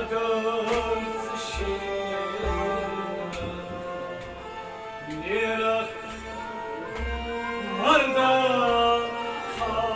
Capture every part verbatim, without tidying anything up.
کٔژ شیرٕ نیرَکھ مردہ خان۔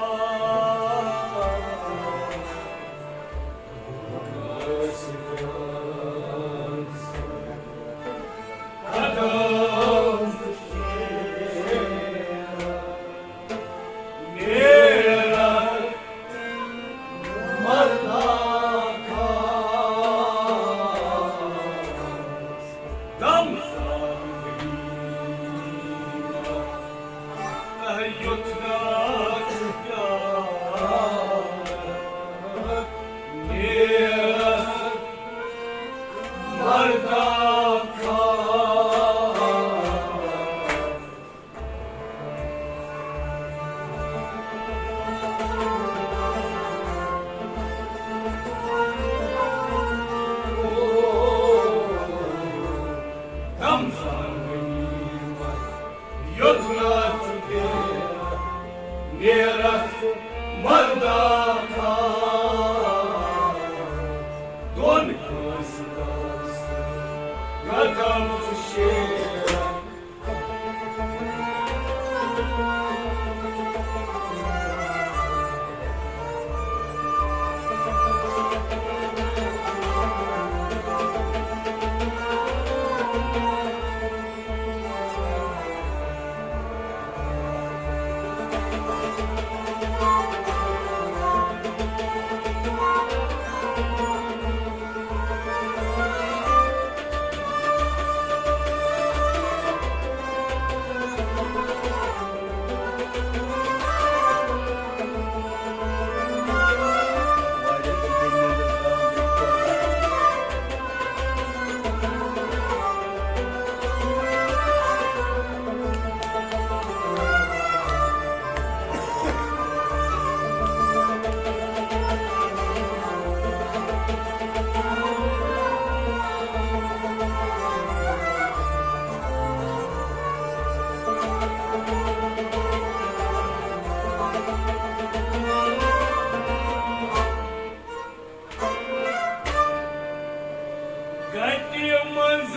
گَٹہِ منٛز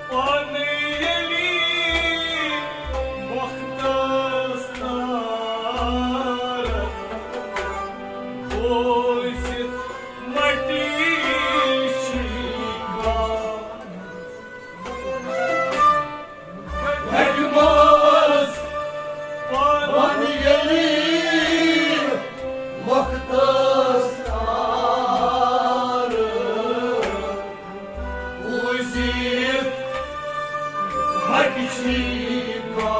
پانہٕ ییٚلہِ مۄختَس تارَکھ بوٗزِتھ مَٹہِ شیٖکھا۔ گَٹہِ منٛز پانہٕ ییٚلہِ مۄختَس تارَکھ بوٗزِتھ مَٹہِ شیٖکھا۔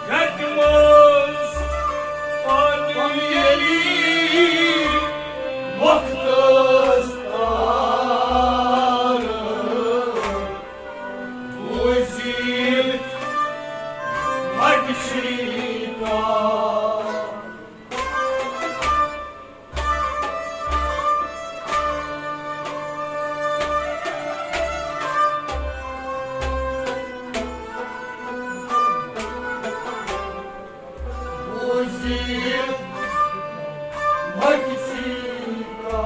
گَٹہِ منٛز پانہٕ ییٚلہِ مۄختَس تارَکھ بوٗزِتھ مَٹہِ شیٖکھا۔ بوٗزِتھ مَٹہِ شیٖکھا۔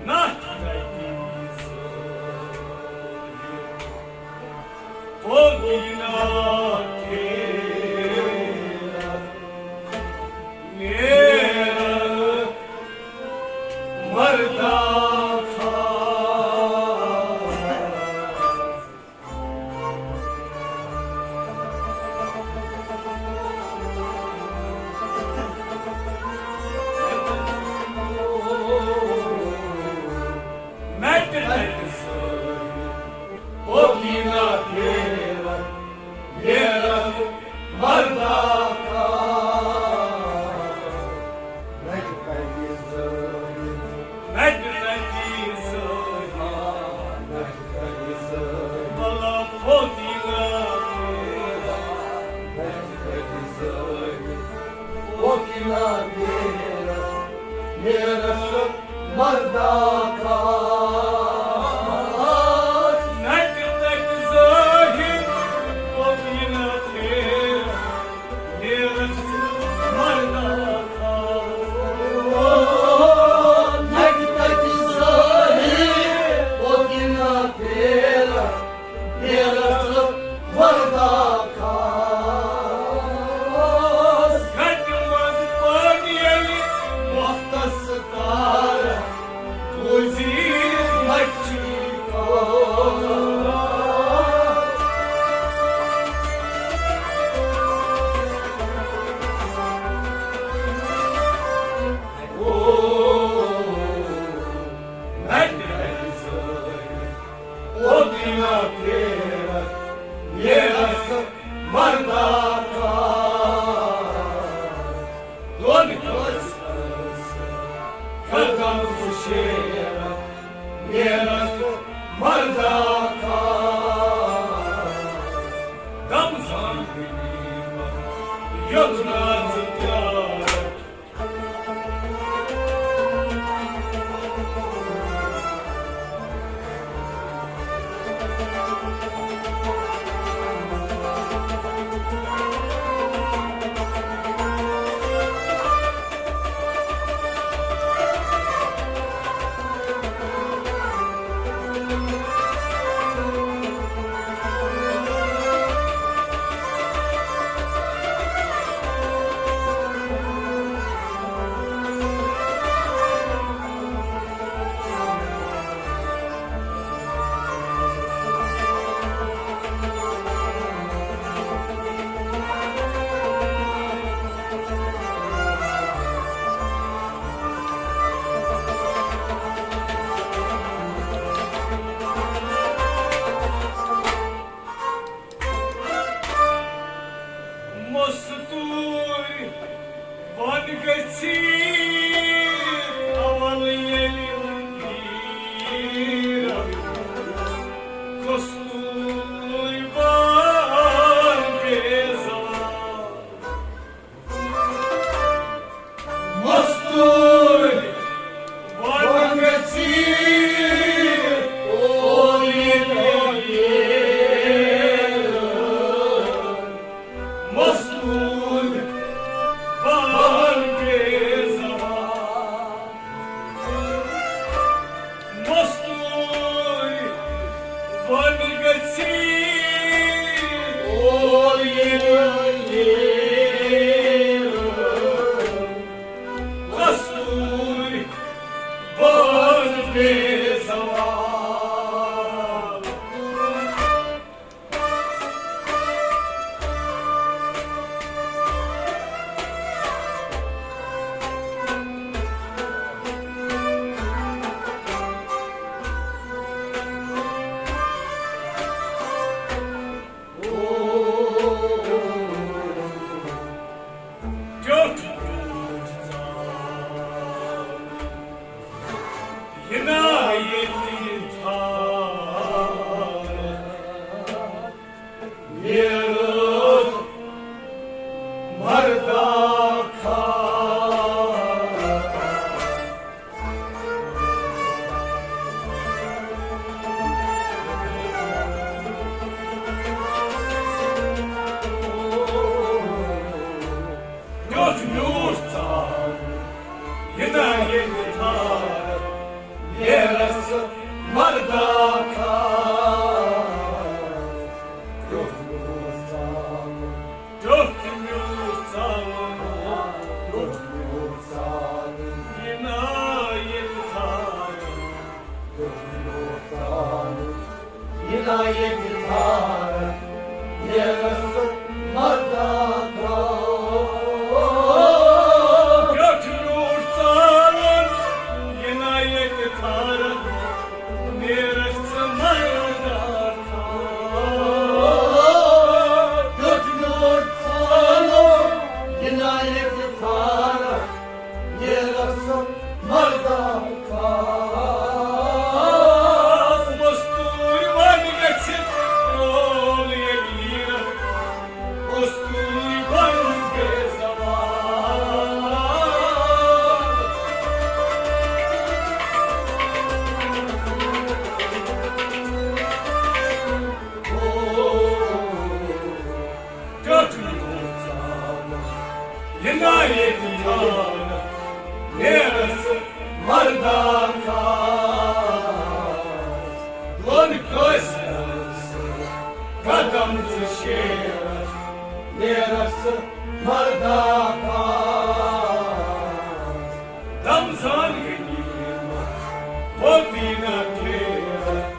نَتھ تَتہِ زٲہِد پوکینا پھیرتھ نیرتھ مردہ خاص۔ مَٹہِ تَتہِ زٲہِد پوکینا پھیرتھ نیرتھ مردہ خاص۔ مَٹہِ تَتہِ زٲہِد، مَٹہِ تَتہِ زٲہِد، مَٹہِ تَتہِ زٲہِد، ملا پوکینا پھیرتھ، مَٹہِ تَتہِ زٲہِد پوکینا پھیرتھ نیرتھ مردہ خاص۔ مَٹہِ تَتہِ زٲہِد پوکینا پھیرتھ نیرتھ یوٚت نہٕ ژٕ پیارکھ۔ مستوٗرۍ وَن گٔژھی اول ییٚلہِ پیٖرن کستوٗرۍ بان بے زوال۔ مستوٗرۍ وَن گٔژھی اول ییٚلہِ پیٖرن مستوٗرۍ بان بے زوال۔ مستوٗرۍ وَن گٔژھی اول ییٚلہِ پیٖرن مستوٗرۍ بان بے زوال۔ ٹیوٚٹھ یہِ نا ییٚتہِ تھاو۔ نیرٕ مردہ خان۔ نیوٗٹھ نیوٗٹھ ژاو، یہِ نا ییٚتہِ تھاو۔ نیرس مردہ خان۔ ٹیوٚٹھ میوٗٹھ ژاوُن۔ ٹیوٚٹھ میوٗٹھ ژاوُن۔ ٹیوٚٹھ میوٗٹھ ژاوُن۔ یہِ نا ییٚتہِ تھاو۔ ٹیوٚٹھ میوٗٹھ ژاوُن۔ یہِ نا ییٚتہِ تھاو۔ نیرس مردہ خان۔ ٹیوٚٹھ میوٗٹھ ژاوُن۔ یہِ نا ییٚتہِ تھاو۔ نیرس ژٕ مردہ خان۔ ٹیوٚٹھ میوٗٹھ ژاوُن۔ یہِ نا ییٚتہِ تھاو۔ نیرس ژٕ مردہ خان۔ مستوٗرۍ وَن گٔژھِتھ اول ییٚلہِ ییٖرن۔ مستوٗرۍ وَن بے زوال۔ ٹیوٚٹھ میوٗٹھ ژاو، یہِ نا ییٚتہِ تھاو۔ نیرس مردہ خان۔ دۄن کٲشرٮ۪ن قدم زٕ شیرس۔ نیرس مردہ خان۔ دم زان غنیمت، ہوتی نہ پھیرس۔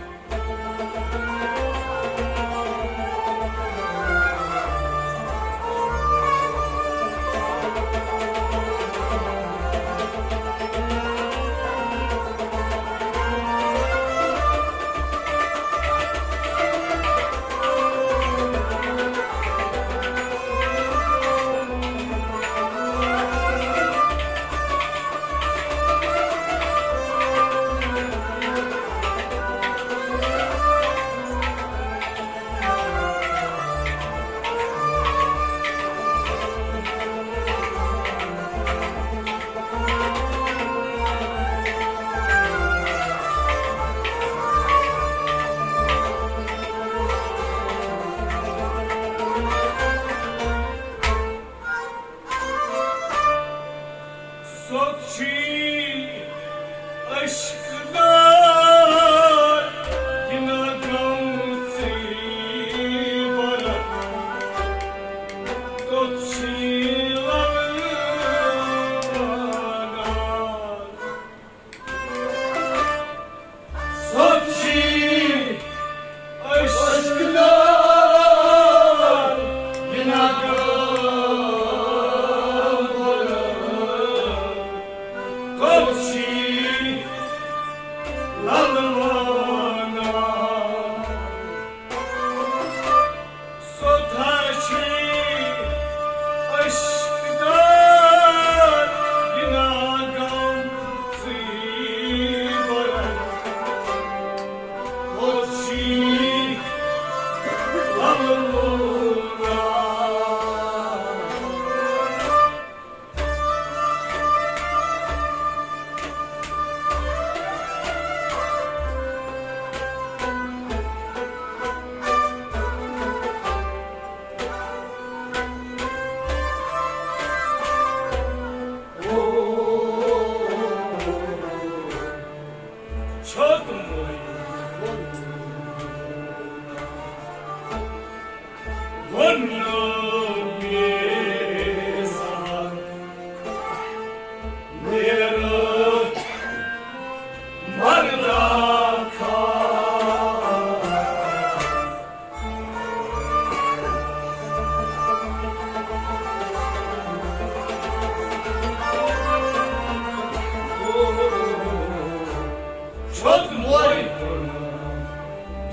چھوٚتمُے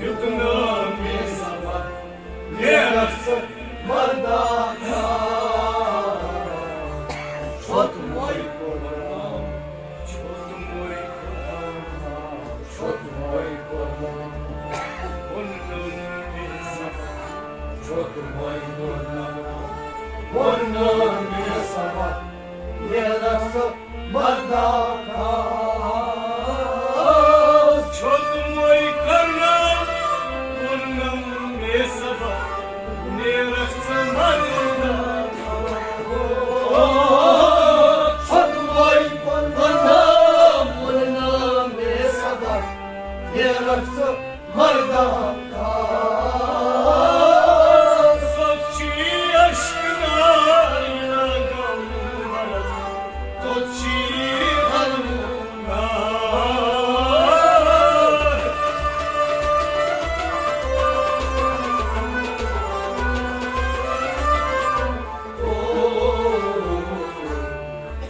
دیُت نہٕ مےٚ سبق، نیرَکھ ژٕ مرداہ۔ چھوٚتمُے کوٚرنم، چھوٚتمُے کوٚرنم، چھوٚتمُے کوٚرنم۔ ووٚنُم مےٚ سبق، چھوٚتمُے کوٚرنم، ووٚنُم مےٚ سبق، نیرَکھ ژٕ مرداہ۔ چھوٚتمُے کوٚرنم، ووٚنُم مےٚ سبق، نیرَکھ ژٕ مرداہ۔ چھوٚتمُے کوٚرنم، ووٚنُم مےٚ سبق، نیرَکھ ژٕ مرداہ۔ سوٚت چھی اشکنار لگاوُن، توٚت چھی ہلوُن۔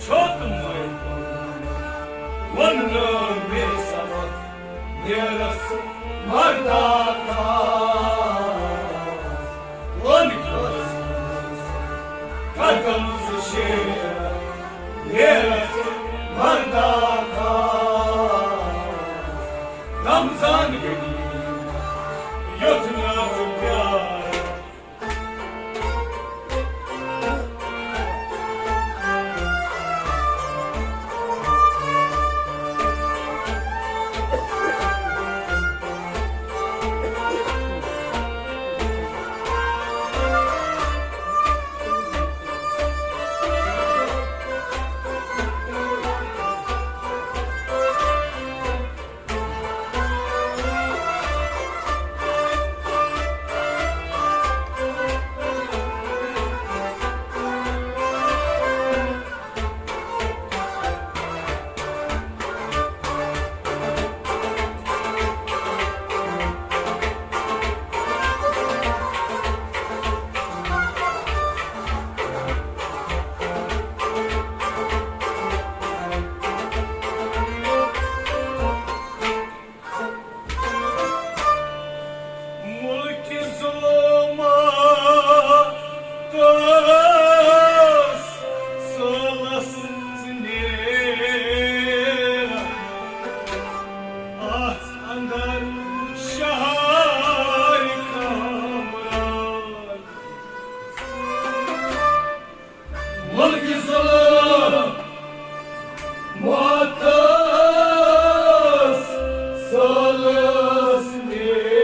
چھوٚتمُے ووٚنُم مےٚ سبق، نیرَکھ ژٕ مرداہ۔ ووٚن قدم زٕ شیر، نیرَکھ ژٕ مرداہ۔ رمضان گٔلی یوٚت نہٕ ژٕ پیار۔ مُلکہِ ظلماتس سٲلس نیران، اَتھ اندر شہر کامران۔ مُلکہِ ظلماتس سٲلس نیران،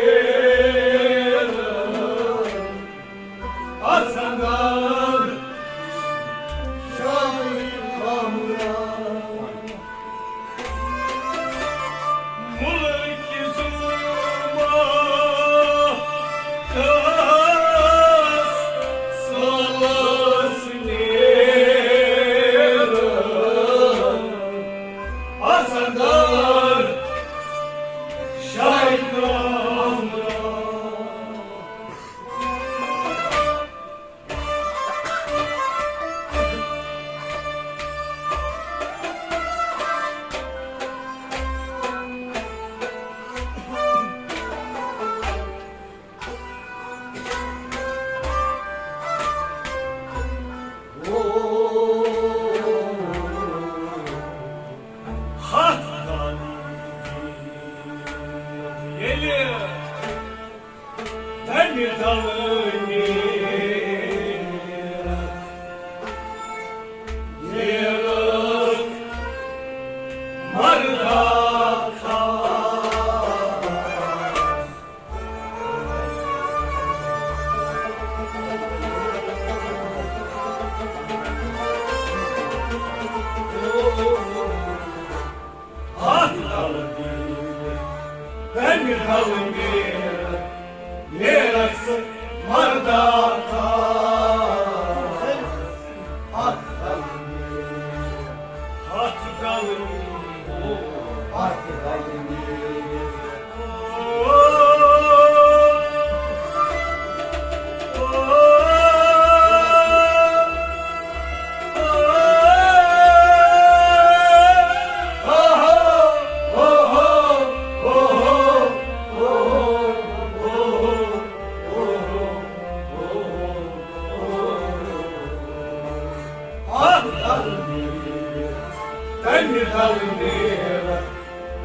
اَتھ اندر شہر کامران۔ مُلکہِ ظلماتس سٲلس نیران، نیرَکھ،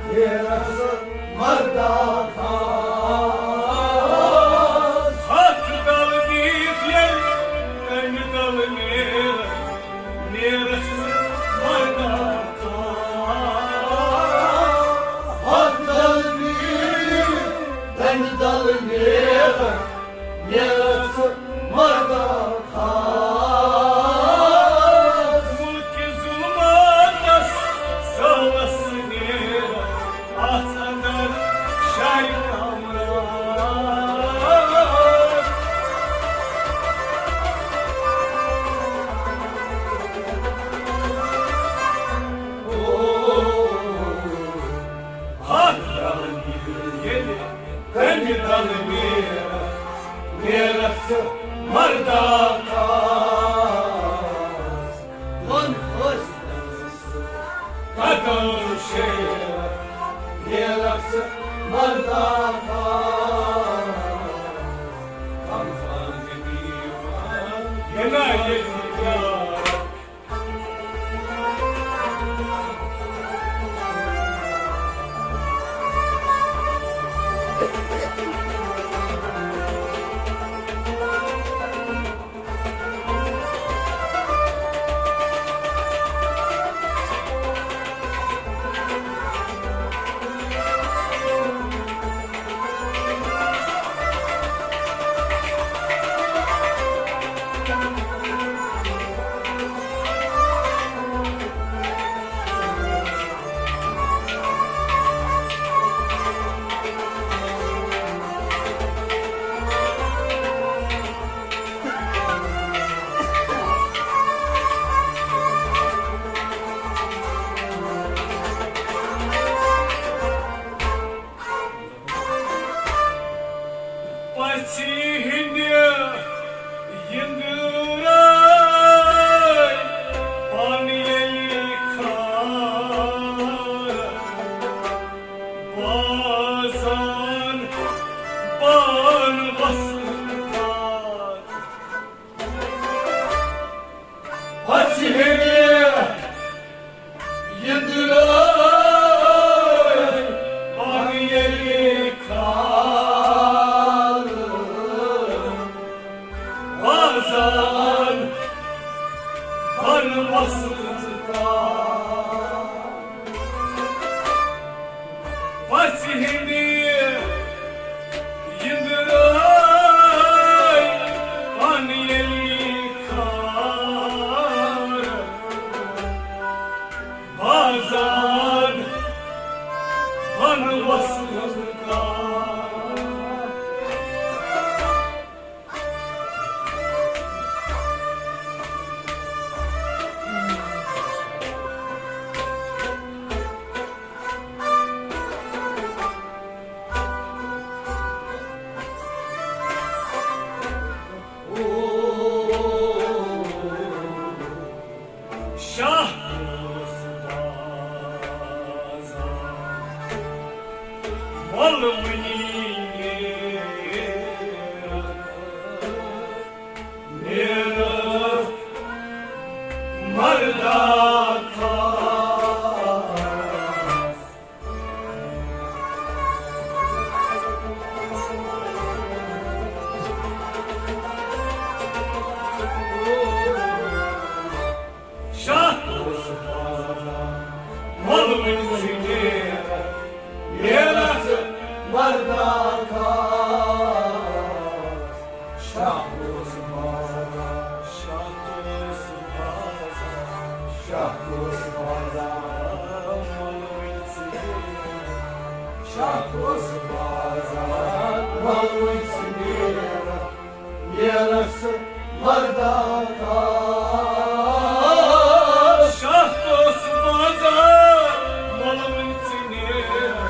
نیرَکھ ژٕ مرداخاص۔ ہَتھ دَل دِتھ ییٚلہِ کَنہِ دَل نیرَکھ، نیرَکھ ژٕ مرداخاص۔ ہَتھ دَل دِتھ کَنہِ دَل نیرَکھ، نیرَکھ ژٕ مرداخاص۔ مُلکہِ ظُلماتَس سٲلَس نیرَکھ، اَژھ اَندَر شاہہِ کامران۔ ہَتھ دَل ییٚلہِ کَنہِ دَل نیرَکھ، نیرَکھ ژٕ مرداخاص۔ دۄن ٲسۍ قدم شیرَکھ، نیرَکھ ژٕ مرداخاص۔ رمضان دیوان، یہِ نہ ییٚتہِ پیارَکھ۔ پژھِ ہٕنٛدِ یِنٛدرٲے پَن ییٚلہِ کھارَکھ، بازان پان وَسُن کار۔ پژھِ ہٕنٛدِ یِنٛدرٲے پَن ییٚلہِ کھارَکھ، بازان پان وَسُن کار۔ پژھِ ہٕنٛدِ یِنٛدرٲے پَن ییٚلہِ کھارَکھ، بازان پان وَسُن کار۔ شاہ اوس بازان، وَلہٕ وُنی نیرَکھ، نیرَکھ مرداخاص۔ شاہ اوس بازان، وَلہٕ وُنی نیرَکھ، نیرَکھ مرداخاص۔ شاہ اوس بازان، شاہ اوس بازان، شاہ اوس بازان، وَلہٕ وُنی ژٕ نیرَکھ۔ شاہ اوس بازان، وَلہٕ وُنی ژٕ نیرَکھ، نیرَکھ ژٕ مرداخاص۔ شاہ اوس بازان، وَلہٕ وُنی ژٕ نیرَکھ،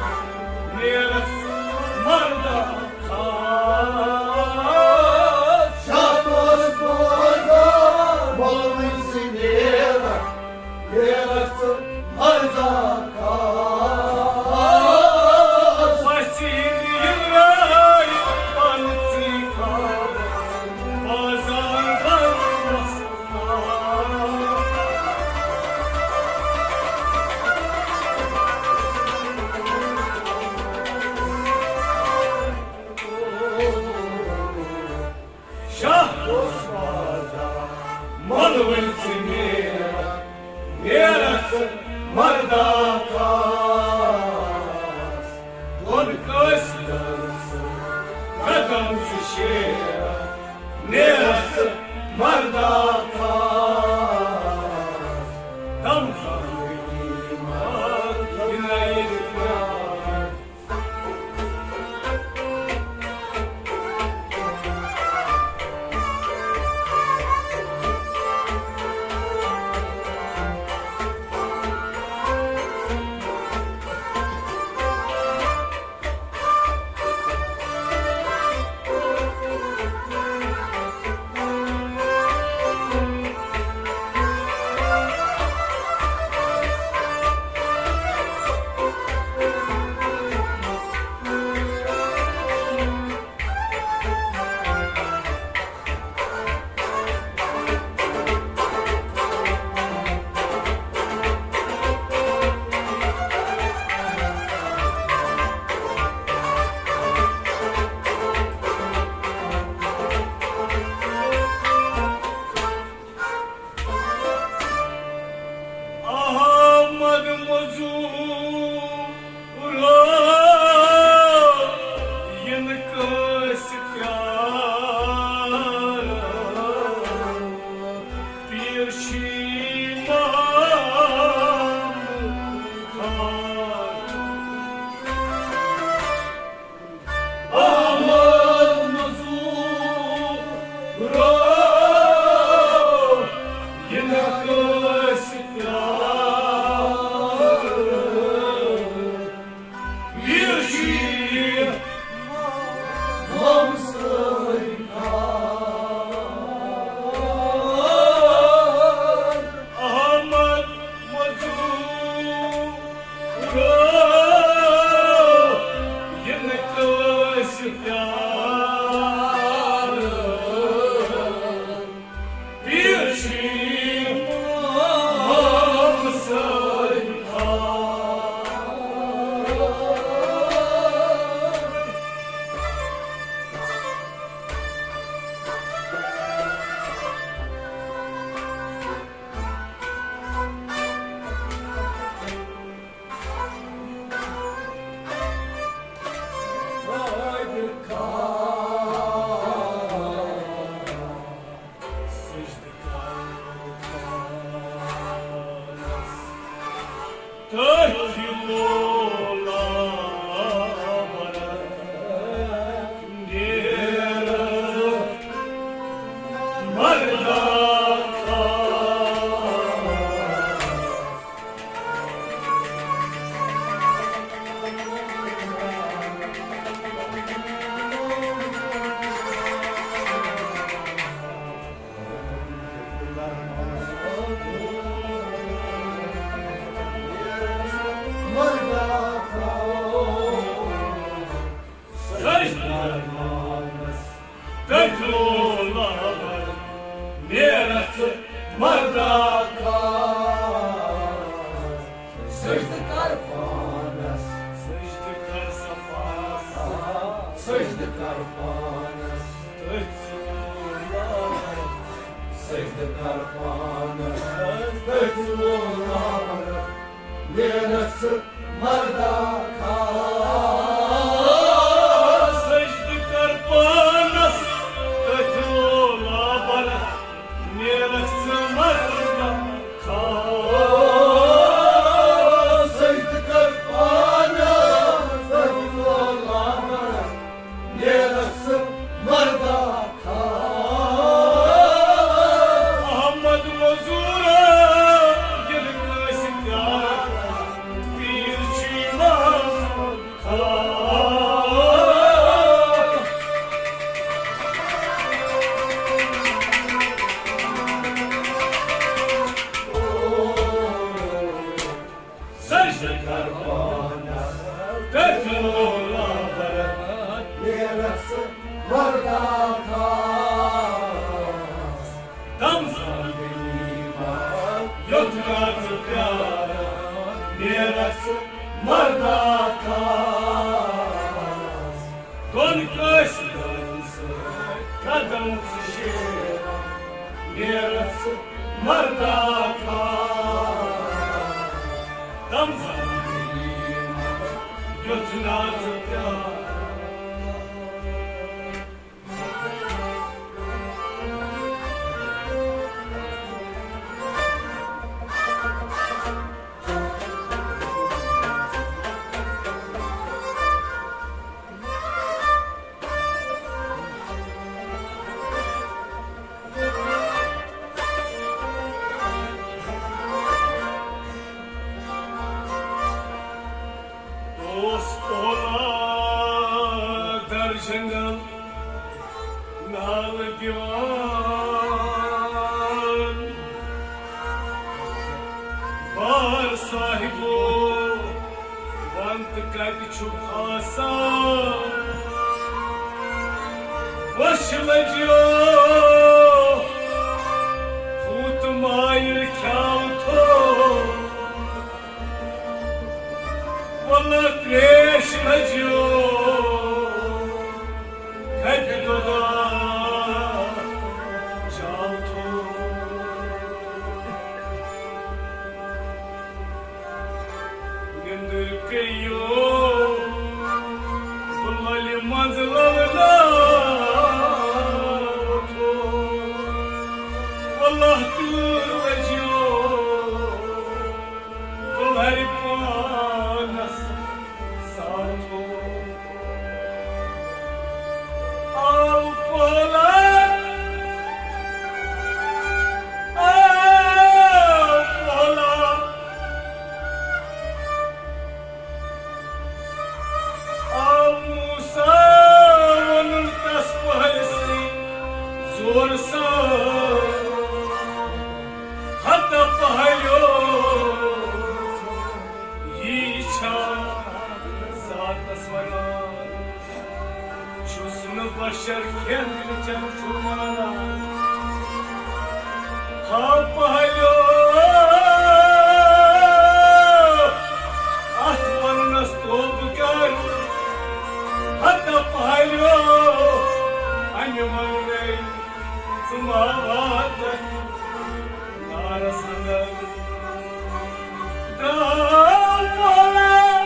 نیرَکھ ژٕ مرداخاص۔ شاہ اوس بازان، وَلہٕ وُنی ژٕ نیرَکھ، نیرَکھ ژٕ مرداخاص۔ پژھِ ہٕنٛدِ یِنٛدرٲے پَن ژٕ کھارَکھ، بازان پان وَسُن مۄلوٕنۍ ژٕ نیرَکھ، نیرَکھ ژٕ مرداکاس۔ دۄن کٲسۍ قدم ژٕ شیرَکھ، نیرَکھ ژٕ مرداکاس۔ دم زندگی مار، یہِ نَیہِ پیار۔ احمد مزور، یِنہٕ کٲنٛسہِ پیارٕ، پیٖر شیٖمام خان۔ احمد مزور، یہِ نہ کٲنٛسہِ پیارٕ، یہِ چھُ یہِ ممسٲے خان۔ احمد مزور، یہِ نہٕ کٲنٛسہِ پیارٕ، پیٖر شیٖمام ممسٲے خان۔ تٔتھۍ لولابر نیرٕ مرداکاس۔ سجدٕ کرنس تٔتھۍ لولابر نیرَکھ ژٕ مرداکاس۔ سجدٕ کر پانس، سجدٕ کر سا پانس، سجدٕ کر پانس۔ تٔتھۍ لولابر، سجدٕ کر پانس، تٔتھۍ لولابر نیرَکھ ژٕ مرداکاس۔ سجدٕ کر پانس، تٔتھۍ لولابر نیرَکھ ژٕ مرداکاس۔ سجدٕ کر پانس، تٔتھۍ لولابر نیرَکھ ژٕ مرداکاس۔ احمد مزورا، ییٚلہِ کٲنٛسہِ پیارٕ، پیٖر چھُ یِوان خاص۔ سجدٕ کر پانس، تٔتھۍ لولابر نیرَکھ ژٕ مرداکاس۔ دم زندگی مار، یوٚت کر ژٕ پیارٕ، نیرَکھ ژٕ مرداکاس۔ دۄن کٲشرٮ۪ن سۭتۍ قدم ژٕ شیر، یرس مرداکا، تم زندگی یوتھ ناز پیار۔ اوس پولا در جنگل نال دیوان۔ بار صاحبو، ون تہٕ کتہِ چھُکھ آسان؟ وش لجیو، پھوت مایر کھیاو تھو۔ واللہ تریش لجیو، کھپہِ دۄدا چاو تھو۔ نندر پیو، بُلبُلِ منٛز للنا وۄتھو۔ واللہ تیوٗر لجیو، دُلہرِ پانس ساتھو۔ آو پولا، آو پولا، آو موسیٰ ووٚنُن تس پہلسٕے زورٕ سان، ہتا پہلیو، یی چھا ذاتس ونان؟ چھُس نہٕ بشر کھٮ۪ن چٮ۪ن چھُ مانان۔ ہا پہلیو، اتھ وننس توبہٕ کر۔ ہتا پہلیو، امہِ وننے ژٕ ما واتکھ نارس اندر۔ درٛاو پولا،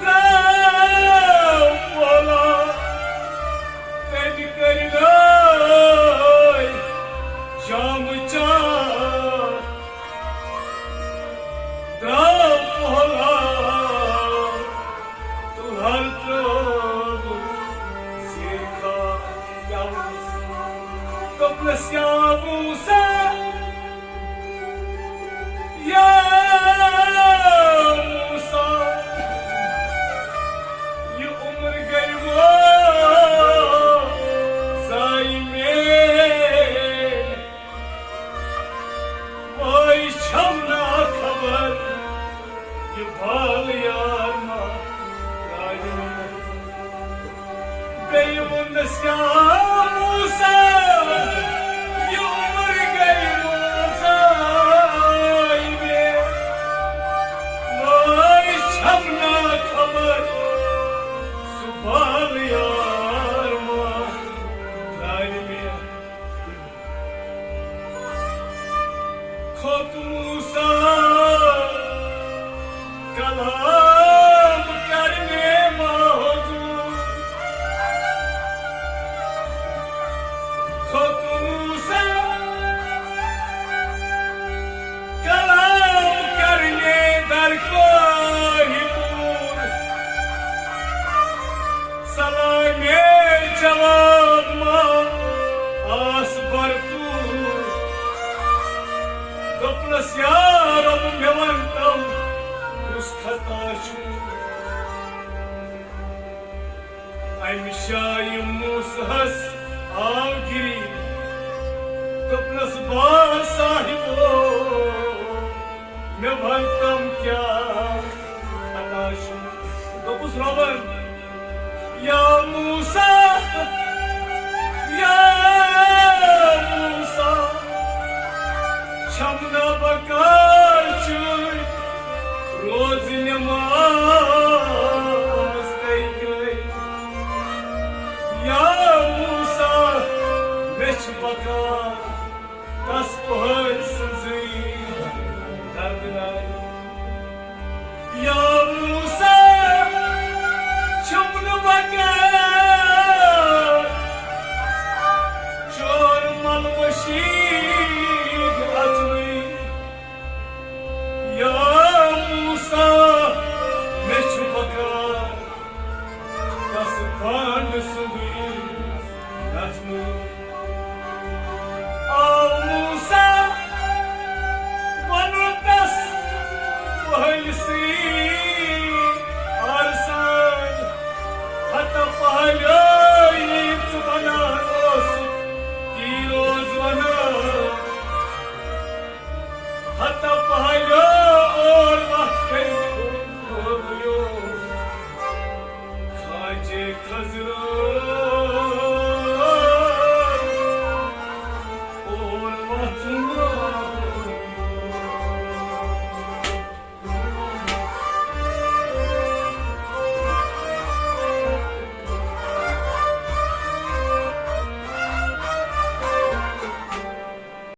درٛاو پولا، تٔمۍ کٔرۍ لٲے جامہٕ چاک۔ درٛاو پولا، تُلہر ترٲوٕن زیٖر خان۔ کیٛاہ ووٚنُس؟ دوٚپنس، یا موسیٰ، یا موسیٰ، یہِ عمر گٔے وۄنۍ ضایع میٲنۍ۔ وٲے چھم نا خبر، یہِ بال یار ما راجہِ مےٚ۔ بیٚیہِ ووٚنُس، یا موسیٰ، یہِ عمر گٔے وۄنۍ ضایع مےٚ۔ وٲے چھم نا خبر، سُہ بال یار ما راجہِ مےٚ۔ کھوٚت موسیٰ کلام کرنے ما حضور۔ کھوٚت موسیٰ کلام کرنے درگاہِ نور۔ سلامے جواب ما آس بھرپور۔ دوٚپنس، یا رب، مےٚ وَن تم، کُس خطا چھُ؟ امہِ شایہِ موسیٰ ہس آو گِری۔ دوٚپنس، بار صاحبو، مےٚ وَن تم کیٛاہ خطا چھُ؟ دوٚپُس، رۄبن، یا موسیٰ، یا موسیٰ، چھم نہ بکار چٲنۍ روزِ نماز تَے گٔے۔ یا موسیٰ، مےٚ پکان تس پہٲرۍ سٕنٛزٕے دردنائی۔ یا موسیٰ، چھُم نہٕ بکار چون ملمشیٖد اژنُے۔ یا موسیٰ، مےٚ چھُ بکار تس بانڈٕ سُنٛدٕے نژنُے۔ آو موسیٰ، ووٚنُن تس پہٲرۍ سٕے آرسان، ہتا پہٲرۍ، یی ژٕ ونان اوسُکھ، تی روز ونان۔ ہتا پہٲرۍ، اور وتھ کٔرۍ